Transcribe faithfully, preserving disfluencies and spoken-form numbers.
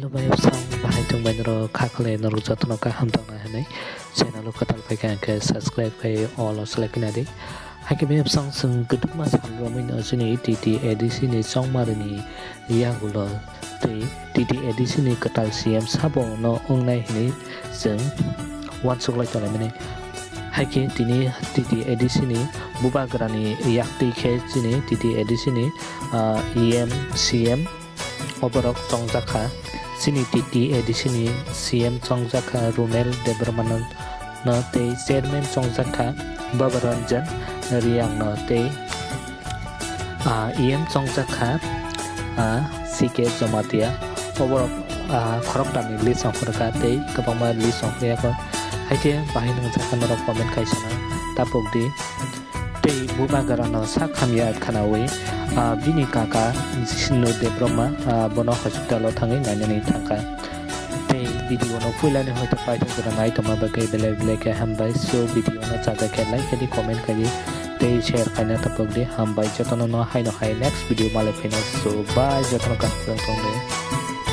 Bai bwsang bahai tongbai norok kha khlai norok jotono kaham tongna hinwi channel o kwtal phaikha hwnkhe subscribe khai all o select khna di. Haikhe bai bwsang chwng kwdwkma salrwmwi no chini T T A D C ni chongmarini yagulo tei T T A D C ni kwtal C M sabo no wngnai hinwi chwng uansuk lai tonglaimani. Haikhe tini T T A D C ni bubagrani yaktwi khe chini T T A D C ni, ah, E M, C M oborok chongjak kha. Chini T T A D C ni C M chongjak kha Runel Debbarma no, no tei chairman chongjak kha Baba Ranjan Reang no tei, ah, E M chongjak kha, ah, C K Jamatia. Oborok, ah, khoroktamni list rok phwrwkha tei kwbangma list rok phwrwya kho. Haikhe bahai nwngjak kha norok comment khai sana tapuk di. Tei bubagrano sak hamya khwnawi, ah, bini kaka Jisnu Debbarma, ah, bono hospital o thangwi nainani thangkha. Tei video no puilani hoito paithak jora nai tongma bagwi belai belai khe hambai. So video no chajak khe like khai di, comment khai di tei share khaina tapuk di. Hambai jotono no haino hai next video malai phino. So bye, jotono kaham tong di.